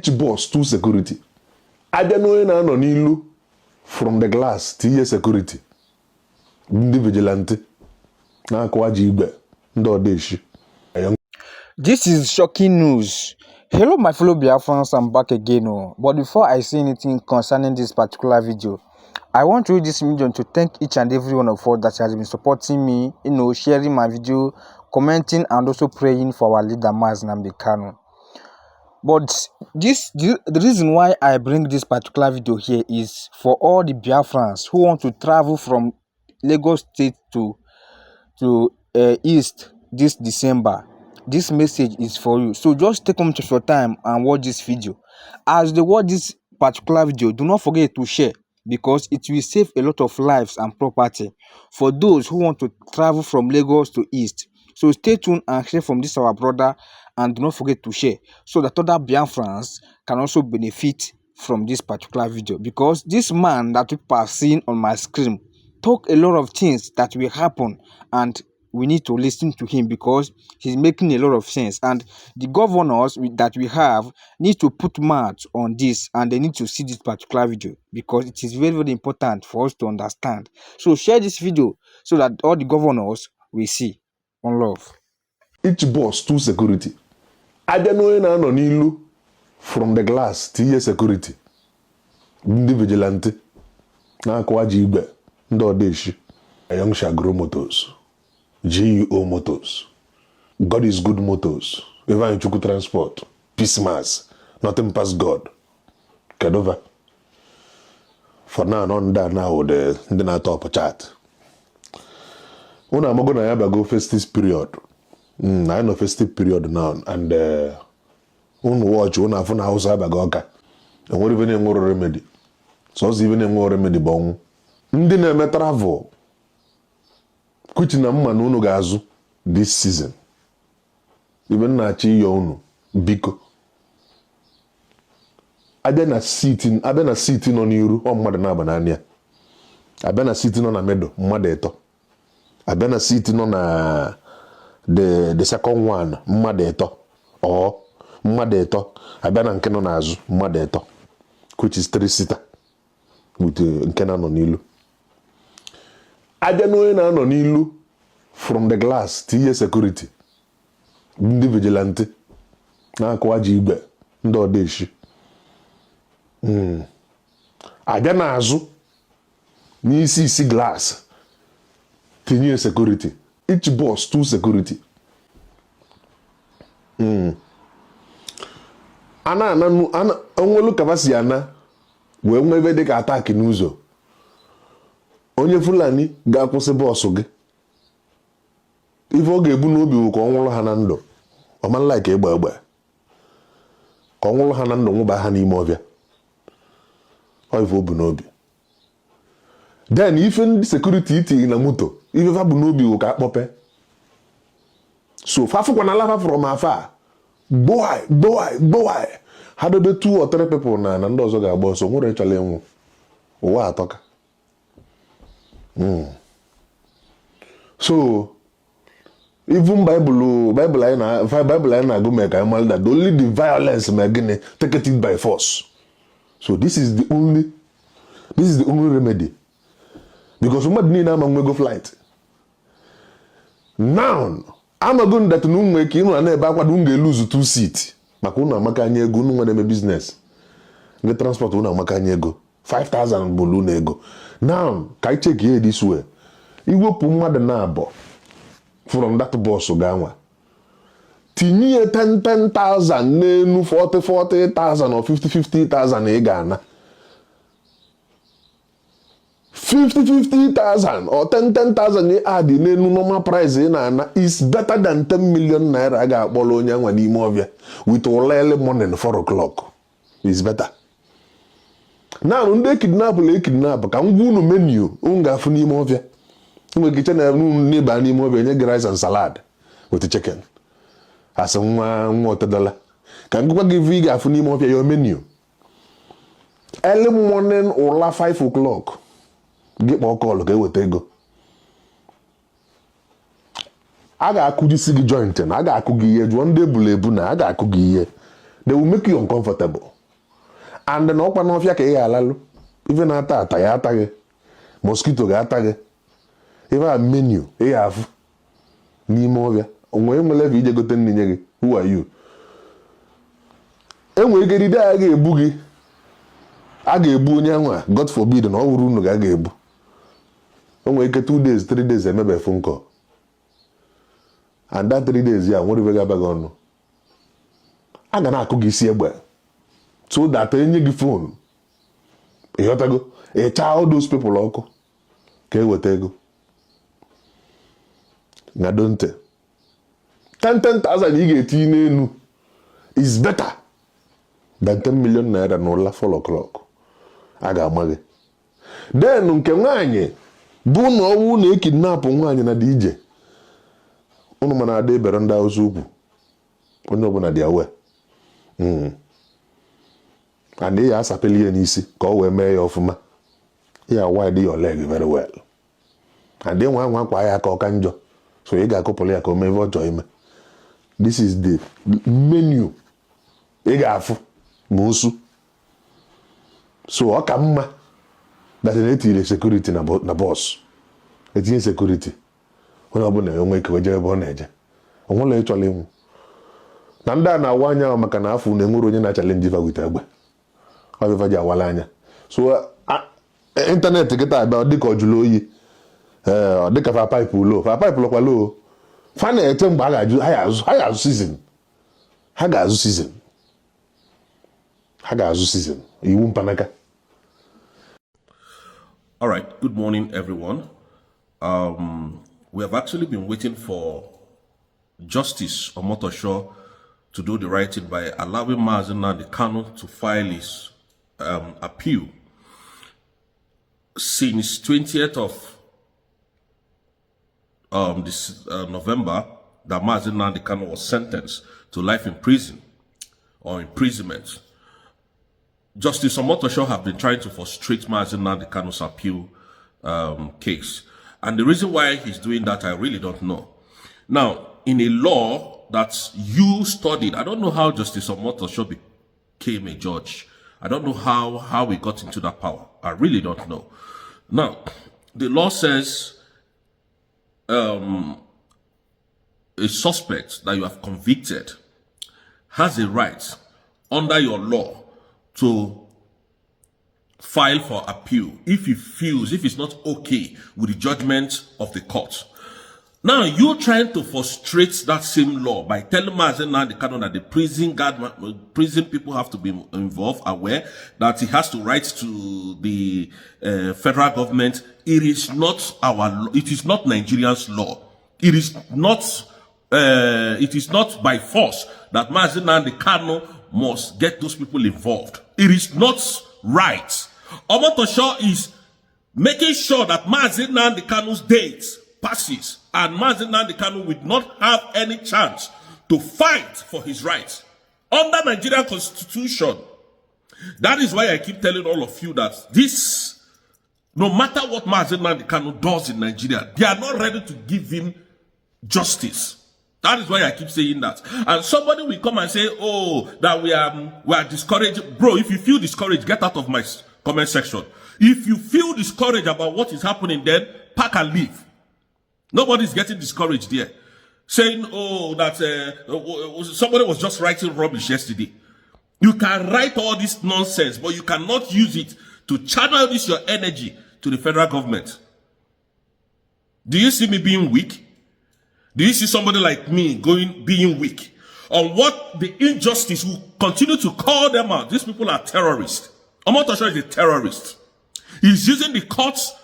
Each bus, two security. Abịa na onye na-anọ n'ilu from the glass tinye security, ndị vigilante na-akụ aja igwe, ndị ọdeshi. This is shocking news. Hello, my fellow Biafrans, I'm back again. Oh. But before I say anything concerning this particular video, I want to use this medium to thank each and every one of us that has been supporting me, sharing my video, commenting, and also praying for our leader, Mazi Nnamdi Kanu. But the reason why I bring this particular video here is for all the Biafrans who want to travel from Lagos State to East this December. This message is for you. So just take much of your time and watch this video. As they watch this particular video, do not forget to share, because it will save a lot of lives and property for those who want to travel from Lagos to East. So stay tuned and share from this our brother, and do not forget to share so that other Biafrans can also benefit from this particular video, because this man that people are seeing on my screen talk a lot of things that will happen, and we need to listen to him because he's making a lot of sense. And the governors that we have need to put mouth on this, and they need to see this particular video because it is very, very important for us to understand. So share this video so that all the governors will see. One love. Each bus, two security. Abịa na onye na-anọ n'ilu from the glass tinye security, ndị vigilante na-akụ aja igwe, ndị ọdeshi. Young Shagro Motors, GUO Motors, God is Good Motors, Ivan Chukwu Transport, Peace Mass, Nothing Pass God, Kedova. For now, nọ ndị a now the ndị na-atop chart. Unu amago na ya bago festive period. Anyị nọ festive period now, and unu watch, unu afụ na Hausa abago ọka. Enwere ife na-enwero remedy. Sọsọ ife na-enwero remedy bụ ọnwụ. Ndị na-eme travel, kwuchi na mma na unu ga-azụ this season. Ibe m na-achọ ịyọ unu, biko, abịa na seat, abịa na seat nọ n'iru, ọ mmadụ na-aba n'anya ya. Abịa na seat nọ na middle, mmadụ ịtọ. Abịa na seat nọ na the second one, mmadụ ịtọ, ọ mmadụ ịtọ. Abịa na nke nọ n'azụ, mmadụ ịtọ, which is three seater with nke na-anọ n'ilu. Abịa na onye na-anọ n'ilu from the glass tinye security, ndị vigilante na-akụ aja igwe, ndị ọdeshi. Abịa n'azụ n'isi isi glass tinye security. Each bus, two security. A na-ana onwelu kaba si ana wee nwee ebe dịka attack n'ụzọ, onye Fulani ga-akwụsị bus gị, ife ọ ga-ebu n'obi bụ ka ọ nwụrụ ha na ndụ. Ọma like egbe egbe, ka ọ nwụrụ ha na ndụ, nwụba ha n'ime ọbịa. Ọ ife o bu n'obi. Then ife ndị security itinye na moto, ife fa bụ n'obi bụ ka akpọpe so fafụkwana lafa from afar, gbowai gbowai gbowai. Ha dobe two or three people na ndị ọzọ ga-agba ọsọ. Nwere chọrọ ịnwụ ụwa atọka. So even Bible anyị na-agụ mee ka anyị mara that only the violence ma gịnị take it by force. So this is the only remedy, because mmadụ niile ama nwego flight now. Amago m that na unu nwere ike ịnụ na na-ebe akwa na unu ga-eluzu two seat, maka unu amaka anya ego. Unu nwere eme business, ndị transport, unu amaka anya ego. 5000 bụ unu ego now. Ka anyị check ihe this way: iwepụ mmadụ na abụọ from that bus, ga-anwa tinye ya 10 10,000 n'elu, 40 40,000 or 50 50,000. Ị ga-ana 50 50,000 or 10 10,000 ị add n'elu normal price ị na-ana is better than 10 million naira a ga-akpọrọ onye anwa n'ime ọbịa with ụla early morning 4 o'clock is better. Now, ndị ekidnap na ekidnap, ka m gwa unu menu unu ga-afụ n'ime ọbịa. Nwere ike na unu n'ịba n'ime ọbịa, nye gị rice and salad with chicken asị nwa nwa otedola. Ka m gwa gị ife ị ga-afụ n'ime ọbịa, your menu early morning, ụla 5 o'clock, gị kpọọ call ka eweta ego. A ga-akụjisi gị joint na a ga-akụ gị ihe. Jụọ ndị ebulu ebu na a ga-akụ gị ihe. They will make you uncomfortable. And na ọkwa n'ọfịa ka ị ga-alalụ. Ife na-ata ata ya ata gị, mosquito ga-ata gị. Ife a menu ị ga-afụ n'ime ọbịa onwe nwere ebe ije gote nri nye gị. Who are you? Enwere ike ride a ga-egbu gị, a ga-egbu onye anwa. God forbid na ọ bụrụ unu ga a ga-egbu. O nwere ike 2 days, 3 days emebe phone call, and that 3 days ya nwere ife ga-aba gị ọnụ. A ga na-akụ gị isi egbe so that enye gị phone, ịghọtago? Ịcha all those people ọkụ ka eweta ego. Ngado ntị, 10 10,000 ị ga-etinye n'elu is better than 10 million naira n'ụla 4 o'clock a ga-ama gị. Then nke nwaanyị bụ na ọnwụ na-ekidnapụ nwaanyị na dị ije ụnụ, mana ada ebere ndị Hausa ukwu, onye ọbụla dị awe and ị ya asapeli ya n'isi ka ọ wee mee ya ọfụma. Ya wide your leg very well and ịnwa anwa kwa ya aka ọka njọ, so ị ga-akụpụrụ ya ka o mee ife ọ chọrọ ime. This is the menu ị ga-afụ ma osu. So ọ ka mma that na etiri security na bus, etinye security, onye ọbụla enwe ike wee jee ebe ọ na-eje. Onwere ịchọrọ ịnwụ na ndị a na-awa anya ahụ maka na afọ na enwere onye na-achallenge fa with egbe ọbịfa ji awala anya. So internet kịta abịa, ọ dịka ọ jụrụ oyi. Ee, ọ dịka fa pipe lo, fa pipe lọkwa lo. Fa na-eche mgbe a ga-ajụ ha, ya azụ, ha ga-azụ season, ha ga-azụ season, ha ga-azụ season iwu mpanaka. All right, good morning, everyone. We have actually been waiting for Justice Omotosho to do the right thing by allowing Mazi Nnamdi Kanu to file his appeal since 20th of this November that Mazi Nnamdi Kanu was sentenced to life in prison or imprisonment. Justice Omotosho have been trying to frustrate Mazi Nnamdi Kanu's appeal case. And the reason why he's doing that, I really don't know. Now, in a law that you studied, I don't know how Justice Omotosho became a judge. I don't know how he got into that power. I really don't know. Now, the law says a suspect that you have convicted has a right under your law to file for appeal if he feels, if he's not okay with the judgment of the court. Now, you're trying to frustrate that same law by telling Mazi Nnamdi Kanu that the prison guard, prison people have to be involved, aware that he has to write to the federal government. It is not our, it is not Nigerian's law. It is not by force that Mazi Nnamdi Kanu must get those people involved. It is not right. Omotosho is making sure that Mazi Nnamdi Kanu's date passes and Mazi Nnamdi Kanu will not have any chance to fight for his rights under Nigerian constitution. That is why I keep telling all of you that this, no matter what Mazi Nnamdi Kanu does in Nigeria, they are not ready to give him justice. That is why I keep saying that. And somebody will come and say, "Oh, that we are discouraged." Bro, if you feel discouraged, get out of my comment section. If you feel discouraged about what is happening, then pack and leave. Nobody's getting discouraged there. Saying, oh, that somebody was just writing rubbish yesterday. You can write all this nonsense, but you cannot use it to channel this your energy to the federal government. Do you see me being weak? Do you see somebody like me going being weak on what the injustice will continue to call them out? These people are terrorists. Omotosho is a terrorist. He's using the courts,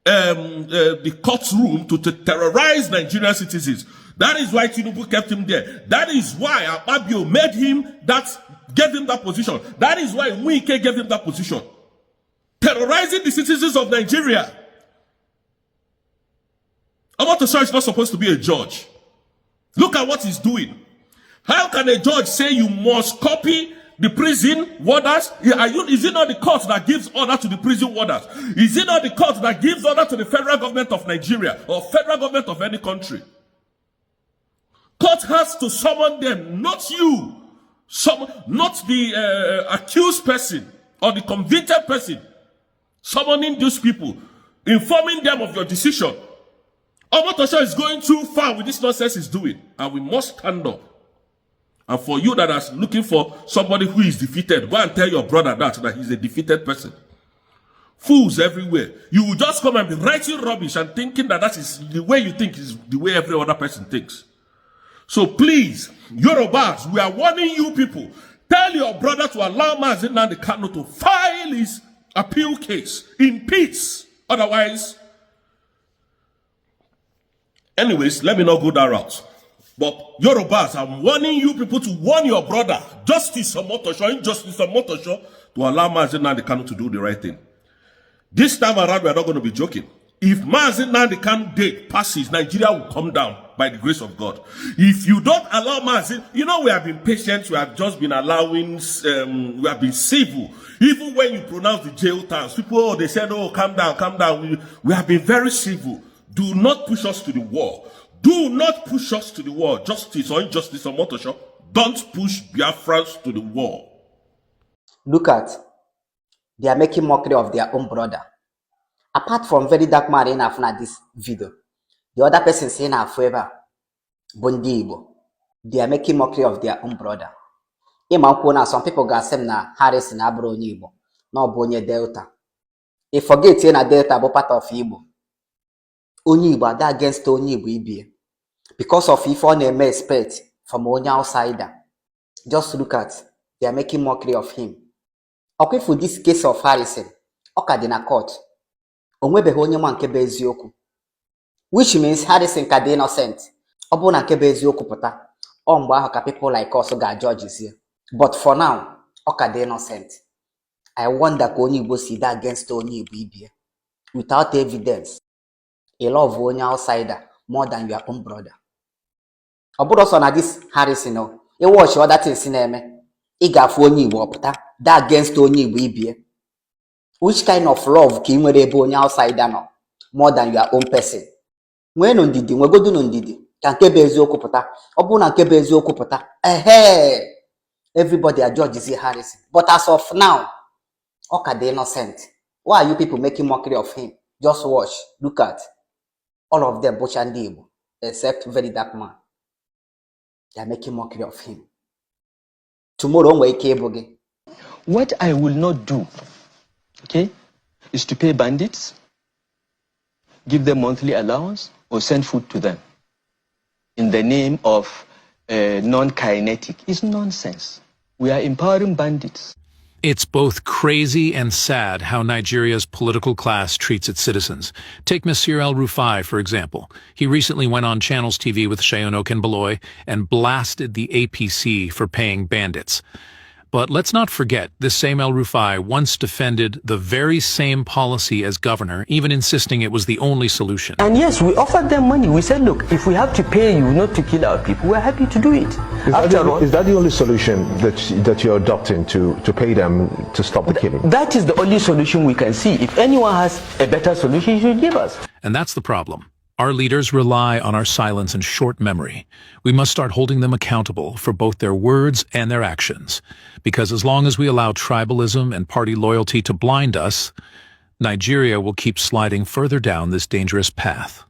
the courtroom to terrorize Nigerian citizens. That is why Tinubu kept him there. That is why Akpabio made him that, gave him that position. That is why Wike gave him that position. Terrorizing the citizens of Nigeria. Omotosho is not supposed to be a judge. Look at what he's doing. How can a judge say you must copy the prison warders? Is it not the court that gives order to the prison warders? Is it not the court that gives order to the federal government of Nigeria or federal government of any country? Court has to summon them, not you. Some, not the accused person or the convicted person, summoning these people, informing them of your decision. Omotosho is going too far with this nonsense he's doing, and we must stand up. And for you that are looking for somebody who is defeated, go and tell your brother that he's a defeated person. Fools everywhere. You will just come and be writing rubbish and thinking that that is the way you think is the way every other person thinks. So please, Yorubas, we are warning you people. Tell your brother to allow Mazi Nnamdi Kanu to file his appeal case in peace. Otherwise, anyways, let me not go that route. But Yorubas, I'm warning you people to warn your brother, Justice Omotosho, Injustice Omotosho, to allow Mazi Nnamdi Kanu to do the right thing. This time around, we are not going to be joking. If Mazi Nnamdi Kanu date passes, Nigeria will come down by the grace of God. If you don't allow Mazi, we have been patient, we have just been allowing, we have been civil. Even when you pronounce the jail terms, people, oh, they said, "Oh, calm down, calm down." We have been very civil. Do not push us to the wall. Do not push us to the wall. Justice or injustice Omotosho. Don't push Biafrans to the wall. Look at, they are making mockery of their own brother. Apart from Very Dark Man ị na-afụ na this video, the other person si na-afụ ebe a bụ ndị Igbo. They are making mockery of their own brother. Ịma nkwuo na some people ga-asị m na Harrison abụrụ onye Igbo, na ọ bụ onye Delta. Ị forget na Delta bụ part of Igbo. Onye Igbo ada against onye Igbo ibie because of ife ọ na-eme expect from onye outsider. Just look at, they are making mockery of him. Ọkwa ifu this case of Harrison, ọ ka dị na court. O nwebeghị onye ma nke bụ eziokwu, which means Harrison ka dị innocent. Ọ bụrụ na nke bụ eziokwu pụta, ọ mgbe ahụ ka people like us ga-ajudgezie, but for now ọ ka dị innocent. I wonder ka onye Igbo si dị against onye Igbo ibie without evidence. Ị love onye outsider more than your own brother. Ọ bụrụ sọ na this Harrison o, ị watch other things na-eme, ị ga-afụ onye Igbo ọpụta dị against onye Igbo ibie. Which kind of love ka ị nwere ebe onye outsider nọ more than your own person? Nweenụ ndidi, nwegodunu ndidi ka nke bụ eziokwu pụta. Ọ bụrụ na nke bụ eziokwu pụta, ehe, everybody ajudgezie Harrison, but as of now ọ ka dị innocent. Why are you people making mockery of him? Just watch. Look at all of them, bụcha ndị Igbo except Very Dark Man. They are making mockery of him. Tomorrow o nwere ike ịbụ gị. What I will not do, okay, is to pay bandits, give them monthly allowance, or send food to them in the name of non-kinetic. It's nonsense. We are empowering bandits. It's both crazy and sad how Nigeria's political class treats its citizens. Take Nasir El Rufai, for example. He recently went on Channels TV with Seun Okinbaloye and blasted the APC for paying bandits. But let's not forget, this same El Rufai once defended the very same policy as governor, even insisting it was the only solution. And yes, we offered them money. We said, "Look, if we have to pay you not to kill our people, we're happy to do it." Is that After the, all, is that the only solution that you're adopting to pay them to stop the killing? That is the only solution we can see. If anyone has a better solution, he should give us. And that's the problem. Our leaders rely on our silence and short memory. We must start holding them accountable for both their words and their actions. Because as long as we allow tribalism and party loyalty to blind us, Nigeria will keep sliding further down this dangerous path.